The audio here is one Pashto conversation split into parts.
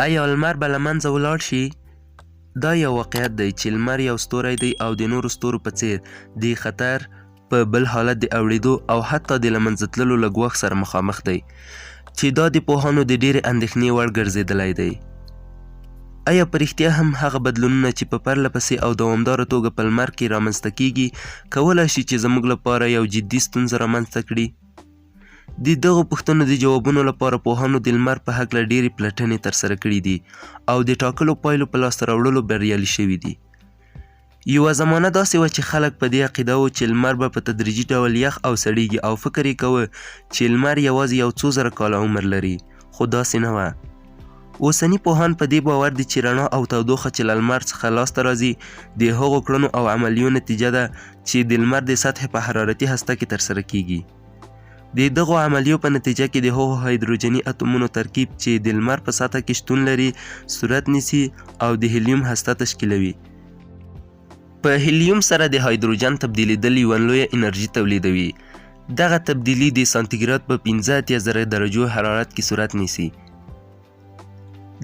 ایا لمر به له منځه ولاړ شي؟ دا یو واقعیت دی چې لمر یو ستوری دی او د نورو ستورو په څیر د خطر، په بل حالت د اوړېدو او حتی د له منځه تللو له ګواښ سره مخامخ دی چې دا د پوهانو د ډېرې اندېښنې وړ ګرځېدلی دی. ایا په رښتیا هم هغه بدلونونه چې په پرله پسې او دوامداره توګه په لمر کې رامنځته کېږي کولای شي چې زموږ لپاره یو جدي ستونزه رامنځته کړي؟ د دغو پوښتنو د جوابونو لپاره پوهانو د لمر په هکله ډېرې پلټنې ترسره کړې دي او د ټاکلو پایلو په لاسته راوړلو بریالي شوي دي. یوه زمانه داسې وه چې خلک په دې عقیده وو چې لمر به په تدریجي ډول یخ او سړیږي او فکر یې کاوه چې لمر یوازې یو څو زره کاله عمر لري، خو داسې نه وه. اوسني پوهان په دې باور دي چې رڼا او تودوخه چې له لمر څخه لاسته راځي د هغو کړنو او عملیو نتیجه ده چې د لمر د سطحې په حرارتي هسته کې ترسره کیږي. د دغو عملیو په نتیجه کې د هغو هایدروجني اتومونو ترکیب چې د لمر په سطحه کې شتون لري صورت نیسي او د هیلیوم هسته تشکیلوي. په هیلیوم سره د هایدروجن تبدیلیدل یوه لویه انرژي تولیدوي. دغه تبدیلي د سانتیګراد په 85 زره درجو حرارت کې صورت نیسي.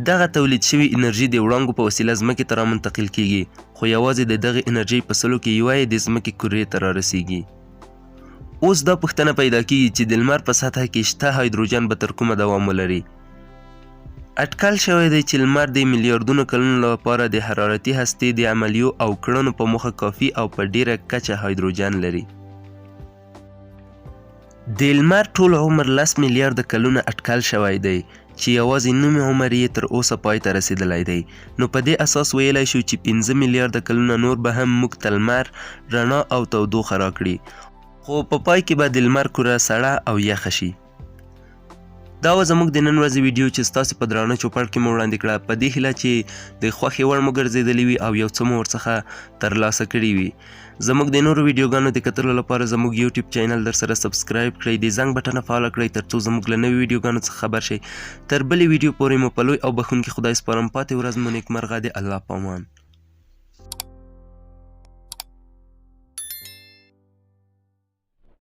دغه تولید شوې انرژي د وړانګو په وسیله ځمکې ته رامنتقل کیږي، خو یوازې د دغې انرژۍ په سلو کې یوه یې د ځمکې کرې ته رارسیږي. اوس دا پوښتنه پیدا کیږي چې د لمر په سطحه کې شته هایدروجن به تر کومه دوام ولري؟ اټکل شوی دی چې لمر د میلیاردونو کلونو لپاره د حرارتي هستې د عملیو او کړنو په موخه کافي او په ډیره کچه هایدروجن لري. د لمر ټول عمر لس میلیارده کلونه اټکل شوی دی چې یوازې نیمه عمر یې تر اوسه پای ته رسېدلی دی، نو په دې اساس ویلی شو چې 5 میلیارده کلونه نور به هم موږ ته لمر رڼا او تودوخه راکړي، خو په پای کې به د لمر کره سړه او یخه شي. دا وه زموږ د نن ورځې ویډیو چې ستاسو په درانه چوپړ کې مو وړاندې کړه، په دې هیله چې د خوښې وړ مو ګرځېدلې وي او یو څه مو ورڅخه ترلاسه کړي وي. زموږ د نورو ویډیوګانو د کتلو لپاره زموږ یوټیوب چینل در سره سبسکرایب کړئ، د زنګ بټنه فعاله کړئ ترڅو زموږ له نوي ویډیوګانو څخه خبر شئ. تر بلې ویډیو پورې مو په لوی او بښونکي خدای سپارم. پاتې ورځ مو نیکمرغه، د الله په امان.